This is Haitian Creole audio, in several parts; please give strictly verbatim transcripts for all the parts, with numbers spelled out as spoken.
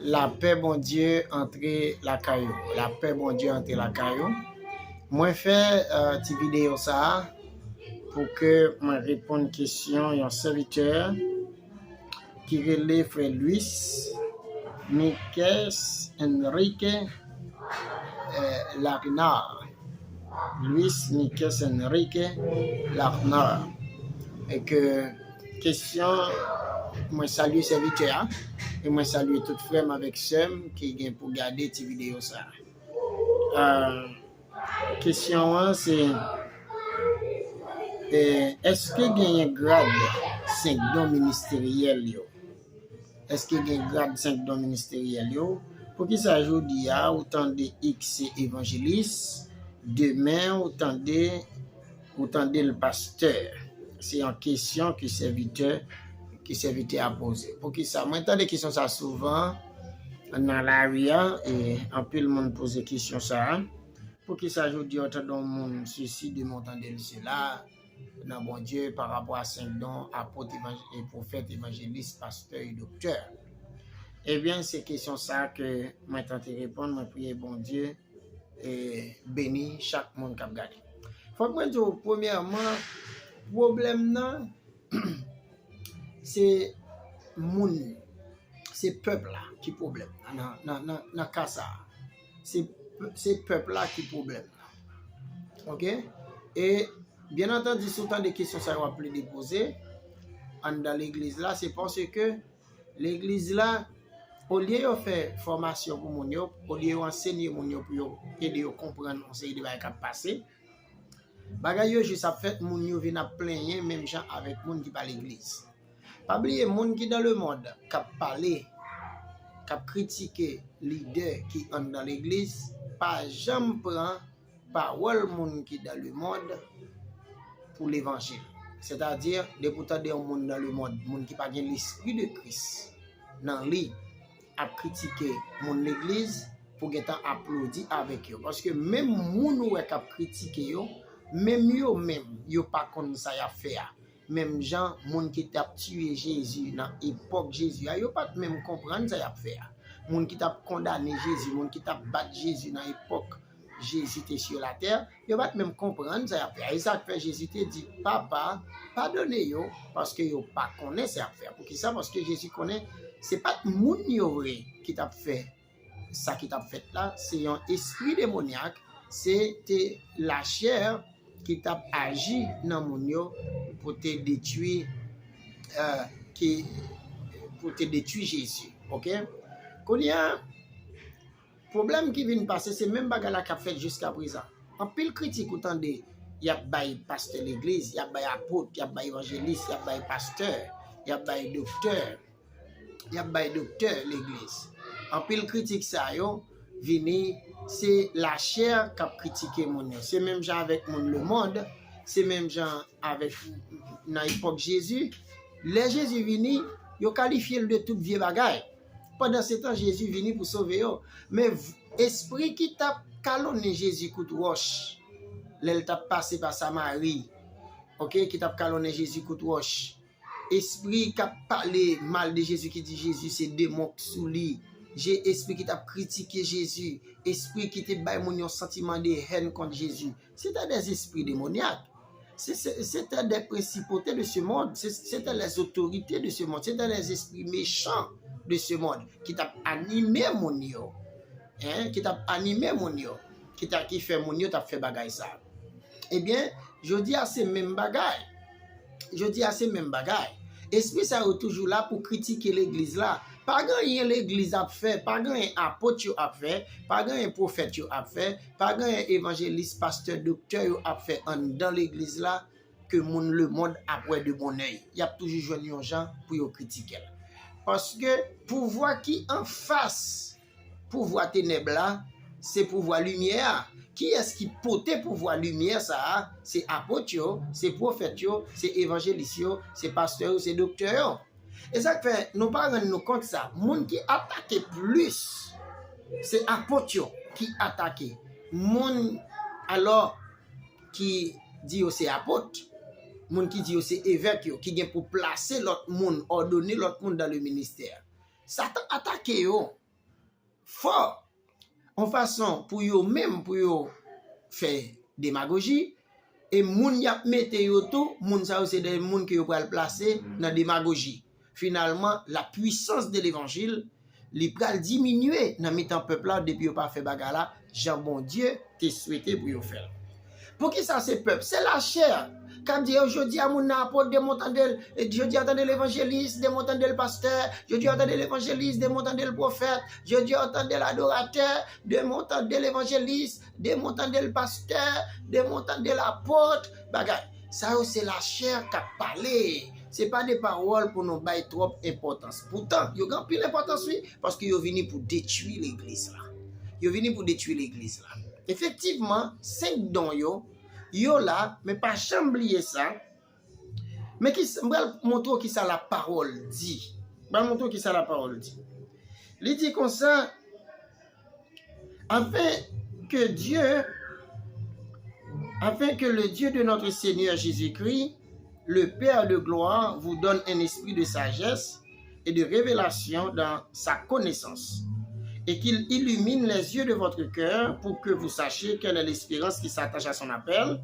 Lapè Bondye antre lakay ou. Lapè Bondye antre lakay ou. Mwen fè uh, ti videyo sa a pou ke mwen reponn kesyon yon sèvitè ki rele frè Luis Miquez Enrique uh, Lagnar. Luis Miquez Enrique Lagnar. E ke kesyon, mwen salye sèvitè a, e mwen salye tout frè m avèk sè m ki gen pou gade ti videyo sa a. Kesyon an se, èske genyen grad senk don ministeryèl yo? Èske gen grad senk don ministeryèl yo? Poukisa jodi a ou tande X se evanjelis, demen ou tande ou tande l pastè? Se yon kesyon ke sèvitè ke sèvitè a poze. Poukisa? Mwen tande kesyon sa souvan nan lari a e anpil moun poze kesyon sa a. Poukisa jodi a ou tande yon moun sesi, demen ou tande l sela nan Bondye pa rapò a senk don, apot, evanj- e pwofèt, evanjelis, pastè e doktè? Ebyen, se kesyon sa ke mwen tante reponn, mwen priye Bondye e beni chak moun k ap gade. Fòk mwen di w, premyèman, pwoblèm nan, se moun, se pèp la ki pwoblèm nan, nan, nan, nan, nan ka sa a. Se, se pèp la ki pwoblèm nan. Oke? E, byen antandi, si w tande kesyon sa yo ap plede poze anndan legliz la, se paske legliz la, olye yo fè fòmasyon pou moun yo, olye yo ansenye moun yo pou yo ede yo konprann yon seri de bagay k ap pase, bagay yo jis ap fèt, moun yo vin ap plenyen menm jan avèk moun ki pa legliz. Pa bliye, moun ki dans le monde k ap pale, k ap kritike lidè ki anndan legliz, pa janm pran pawòl moun ki dans le monde pou levanjil. Sètadi, depi w tande yon moun dans le monde, moun ki pa gen lespri de Kris nan li, ap kritike moun legliz, pou gentan aplodi avèk yo. Paske menm moun ou wè k ap kritike yo, menm yo menm, yo pa konn sa y ap fè a. Menm jan moun ki t ap tiye Jezi nan epòk Jezi a, yo pa t menm konprann sa y ap fè a. Moun ki t ap kondane Jezi, moun ki t ap bat Jezi nan epòk Jezi te sou latè, yo pa t menm konprann sa y ap fè a. E sa k fè Jezi te di, Papa, padone yo, paske yo pa konnen sa y ap fè a. Poukisa? Paske Jezi konnen se pa t moun yo vre ki t ap fè sa ki t ap fèt la, se yon espri demonyak, se te lachè ki t ap aji nan moun yo pou te detwi, euh, ki, pou te detwi Jezi. Oke? Kounye a, pwoblèm ki vin pase, se menm bagay la k ap fèt jiska prezan. Anpil kritik ou tande, y ap bay pastè legliz, y ap bay apot, y ap bay evanjelis, y ap bay pastè, y ap bay doktè, y ap bay doktè legliz. Anpil kritik sa yo vini, se lachè k ap kritike moun yo. Se menm jan avèk moun lemonn, se menm jan avèk nan epòk Jezi. Lè Jezi vini, yo kalifye l de tout vye bagay. Pandansetan, Jezi vini pou sove yo. Men v- espri ki t ap kalonnen Jezi kout wòch, lè l t ap pase pa Samari, oke, ki t ap kalonnen Jezi kout wòch, espri k ap pale mal de Jezi, ki di Jezi se demon k sou li, je- espri ki t ap kritike Jezi, espri ki te bay moun yon santiman de hèn kont Jezi, se te des esprits démoniaques. C'était des principautés de ce monde, c'était les autorités de ce monde, c'était les esprits méchants de ce monde ki t ap anime moun yo. Hein, ki t ap anime moun yo, ki ta ki fè moun yo t ap fè bagay sa. Ebyen, jodi a se menm bagay. Jodi a se menm bagay. Espri sa yo toujou la pou kritike legliz la. Pa gen anyen legliz ap fè, pa gen anyen apot yo ap fè, pa gen anyen pwofèt yo ap fè, pa gen anyen evanjelis, pastè, doktè yo ap fè anndan legliz la ke moun lemonn ap wè de bon èy. Y ap toujou jwenn yon jan pou yo kritike l. Paske pouvwa ki anfas pouvwa tenèb la, se pouvwa limyè a. Kiyès ki pote pouvwa limyè sa a? Se apot yo, se pwofèt yo, se evanjelis yo, se pastè yo, se doktè yo. E sa k fè nou pa rann nou kont sa. Moun ki atake plis, se apot yo ki atake. Moun, alò, ki di yo se apot, moun ki di yo se evèk yo, ki gen pou plase lòt moun, òdone lòt moun dans le ministère. Satan atake yo. fò, yon fason pou yo menm, pou yo fè demagoji, e moun y ap mete yo tou, moun sa yo se de moun ke yo pral plase nan demagoji. Finalman, la puissance de l'évangile, li pral diminye nan mitan pèp la depi yo pa fè bagay la jan Bondye te swete pou yo fè l. Poukisa se pèp? Se lachè k ap di yo, jodi a moun nan apot, demen w tande l, jodi a w tande l evanjelis, demen w tande l pastè, jodi a w tande l evanjelis, demen w tande l pwofèt, jodi a w tande l adoratè, demen w tande l evanjelis, demen w tande l pastè, demen w tande l apot, bagay. Sa yo se lachè k ap pale. Se pa de pawòl pou nou bay twòp enpòtans. Poutan, yo gen anpil enpòtans, wi, paske yo vini pou detwi legliz la. Yo vini pou detwi legliz la. Efektivman, senk don yo, yo la, men pa janm bliye sa. Men ki, m pral montre w kisa lapawòl di. M pral montre w kisa lapawòl di. Li di konsa, afin que Dieu, afin que le Dieu de notre Seigneur Jésus-Christ, le Père de gloire, vous donne un esprit de sagesse et de révélation dans sa connaissance, et qu'il illumine les yeux de votre cœur pour que vous sachiez quelle est l'espérance qui s'attache à son appel,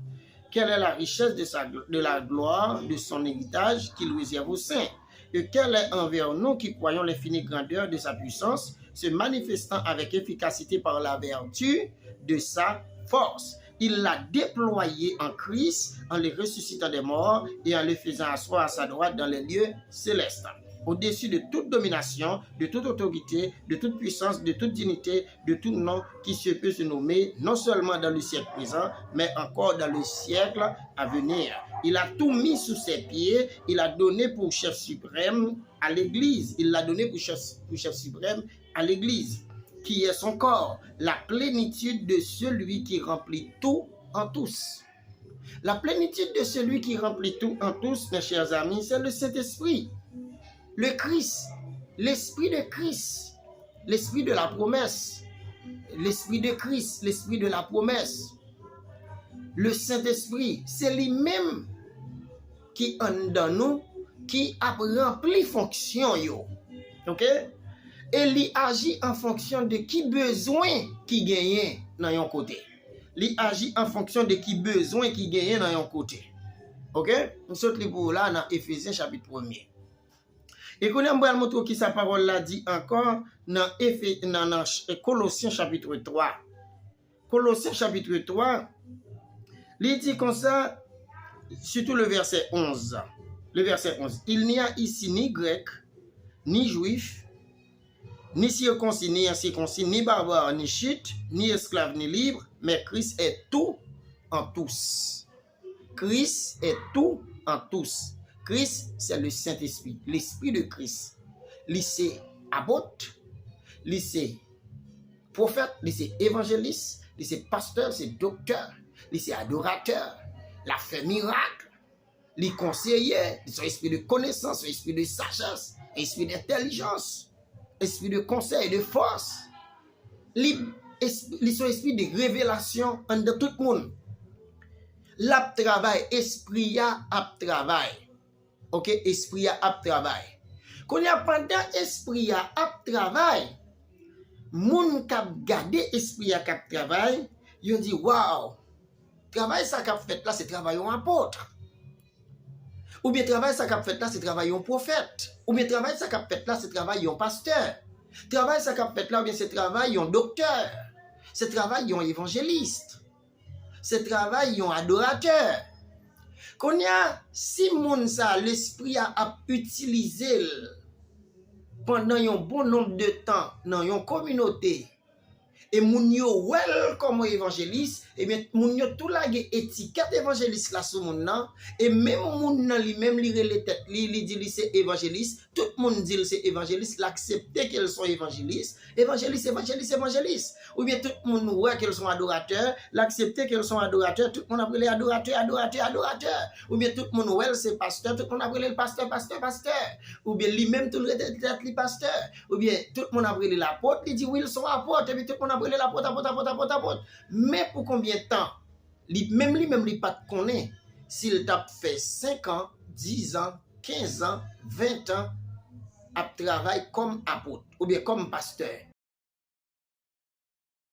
quelle est la richesse de, sa, de la gloire de son héritage qu'il réserve aux saints, et quelle est envers nous qui croyons l'infinie grandeur de sa puissance, se manifestant avec efficacité par la vertu de sa force. Il l'a déployé en Christ en le ressuscitant des morts et en le faisant asseoir à sa droite dans les lieux célestes, au-dessus de toute domination, de toute autorité, de toute puissance, de toute dignité, de tout nom qui se peut se nommer, non seulement dans le siècle présent, mais encore dans le siècle à venir. Il a tout mis sous ses pieds, il a donné pour chef suprême à l'Église. Il l'a donné pour chef, pour chef suprême à l'Église, qui est son corps, la plénitude de celui qui remplit tout en tous. La plénitude de celui qui remplit tout en tous, mes chers amis, c'est le Saint-Esprit. Le Christ, l'Esprit de Christ, l'Esprit de la promesse, l'Esprit de Christ, l'Esprit de la promesse. Le Saint-Esprit, se li menm ki anndan nou, ki ap ranpli fonksyon yo. Ok? E li aji an fonksyon de ki bezwen ki genyen nan yon kote. Li aji an fonksyon de ki bezwen ki genyen nan yon kote. Ok? M sot li pou ou la nan Efezyen chapit premye. E kounye a m pral montre w kisa pawòl la di ankò nan Efe, nan, nan Ch-, Kolosyen chapit twa. Kolosyen chapit twa, li di konsa, surtout le verset onze. Le verset onze. Il n'y a ici ni grec, ni juif, ni circoncis, ni incirconcis, ni barbare, ni scythe, ni esclave, ni libre, mais Christ est tout en tous. Christ est tout en tous. Christ, c'est le Saint-Esprit, l'Esprit de Christ. Li se apot, li se pwofèt, li se evanjelis, li se pastè, li se doktè, li se adoratè, l ap fè mirak, li konseye, li se yon espri de konesans, yon espri de sajès, yon espri de entèlijans, espri de konsèy, de fòs. Li, es-, li se yon espri de revelasyon anndan tout moun. L ap travay, espri a ap travay. Ok, espri a ap travay. Kounye a, pandan espri a ap travay, moun k ap gade espri a k ap travay, yo di, waw, travay sa k ap fèt la, se travay yon apot. Oubyen travay sa k ap fèt la, se travay yon pwofèt. Oubyen travay sa k ap fèt la, se travay yon pastè. Travay sa k ap fèt la, oubyen se travay yon doktè. Se travay yon evanjelis. Se travay yon adoratè. Kounye a, si moun sa, lespri a ap itilize l pandan yon bon nonb de tan nan yon kominote, e moun yo wè l kòm yon evanjelis, ebyen, moun yo tou lage etikèt evanjelis la sou moun nan, e menm moun nan li menm, li rele tèt li, li di li se evanjelis, tout moun di l se evanjelis, l aksepte ke l se yon evanjelis, evanjelis, evanjelis, evanjelis. Oubyen tout moun wè ke l se yon adoratè, l aksepte ke l se yon adoratè, tout moun ap rele adoratè, adoratè, adoratè. Oubyen tout moun wè l se pastè, tout moun ap rele l pastè, pastè, pastè. Oubyen li menm tou l rele tèt li pastè. Oubyen tout moun ap rele l apot, li di wi l se yon apot, epi tout moun ap rele l apot, apot, apot, apot, apot. Men pou konbyen tan? Li menm, li menm li pa t konnen si l t ap fè senk an, diz an, kenz an, ven an ap travay kòm apot oubyen kòm pastè.